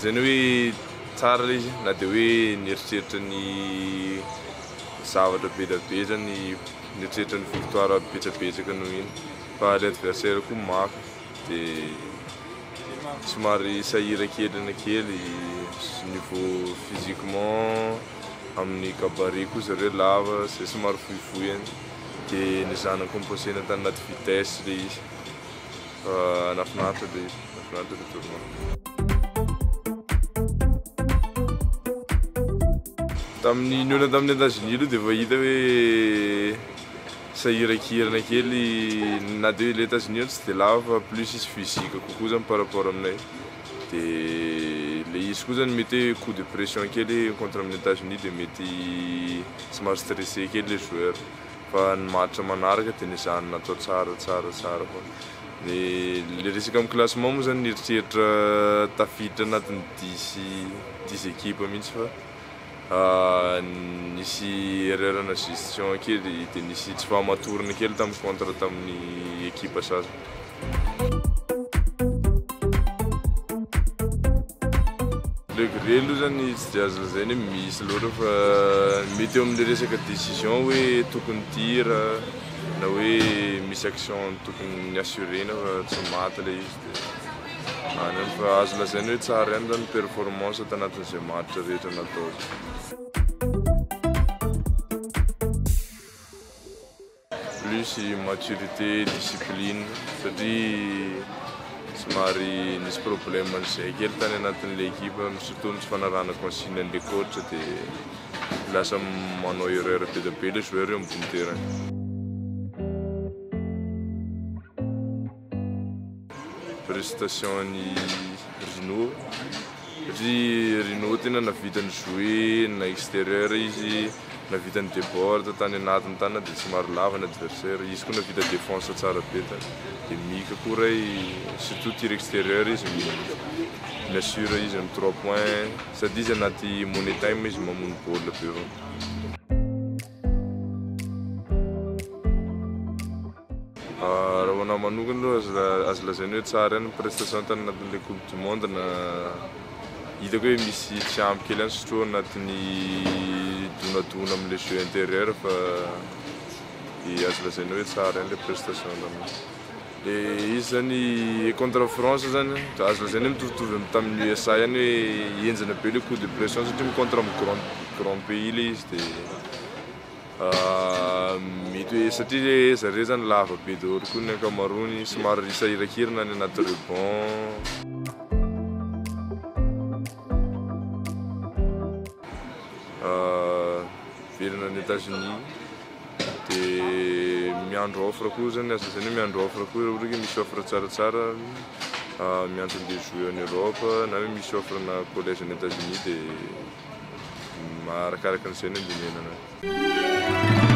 lazaina hoe tsara ilay izy na dia hoe nieritreritra ny zavatra be dia be zany, nieritreritra ny victoire betsabetsaka noho iny fa ilay adversaire koa mafy dia somary sahirankirana kely niveau physiquement, amin'ny gabarit koa zareo lava, zay somary fohifohy ihany dia nezahana compenser-na tany anaty vitesse ilay izy. Fa nahafinaritra le izy, nahafinaritra le tournoi. Tamin'ny nihaona tamin'ny Etats-Unis aloha dia efa hita hoe sahirankirana kely na dia le Etats-Unis tsy dia lava fa plus izy physique kokoa zany par rapport aminay. Dia le izy koa zany mety hoe coup de pression kely contre amin'ny Etats-Unis dia mety somary stressé kely le joueur. Fa ny match manaraka dia nezahana natao tsara tsara tsara foana. Ny le resaka amin'ny classement moa zany nieritreritra tafiditra anatin'ny dix dix équipes mihitsy fa nisy erreur na gestion kely dia nisy tsy fahamatorana kely tamin'ny contre tamin'ny équipe sasany. Regret aloha zany tsy dia azo lazaina hoe misy loatra fa mety eo amin'ilay resaka décision hoe tokony tir na hoe misy action tokony ni-assurer-na fa tsy maty ilay izy dia any ihany fa azo lazaina hoe tsara ihany zany ny performance tanatin'izay match rehetra natao zay. Plus maturité, discipline satria somary nisy problème an'izay kely tany anatin'ilay équipe surtout amin'ny tsy fanarahana consigne an'ilay coach dia lasa manao erreur be dia be ilay joueur eo ambony terrain. Prestation an'i Rino satria Rino tena nahavita ni-jouer na extérieur izy, nahavita ni-deborde tany anatiny tany na dia somary lava ny adversaire, izy koa nahavita défense tsara be tany, dia Mika koa ray surtout tir extérieur izy mi-assure izy amin'ny trois points sady izy anaty money time izy mamono baolina be avao. Raha ho anahy manokana aloha azo lazaina hoe tsara ihany ny prestation tany anatin'ilay coupe du monde na hitako hoe misy tsy ampy kely ihany surtout anatin'ny donadona amin'ilay jeu intérieur fa azo lazaina hoe tsara ihany ilay prestation tamin'iny. Ilay izy zany contre France zany azo lazaina hoe mitovitovy amin'ny tamin'ny USA ihany hoe henjana be ilay coup de pression satria mi-contre amin'ny grand grand pays ilay izy dia Mety hoe satria zareo zany lava be daholo koa ny ankamaroany, somary sahirankirana any anaty rebond. Miverina any Etats-Unis dia miandry offre koa zany, azo lazaina hoe miandry offre koa raha ohatra ka misy offre tsaratsara miantso andeha hi-jouer any Europe na hoe misy offre na collège any Etats-Unis dia. Arakaraka an'izay no andinihana anazy.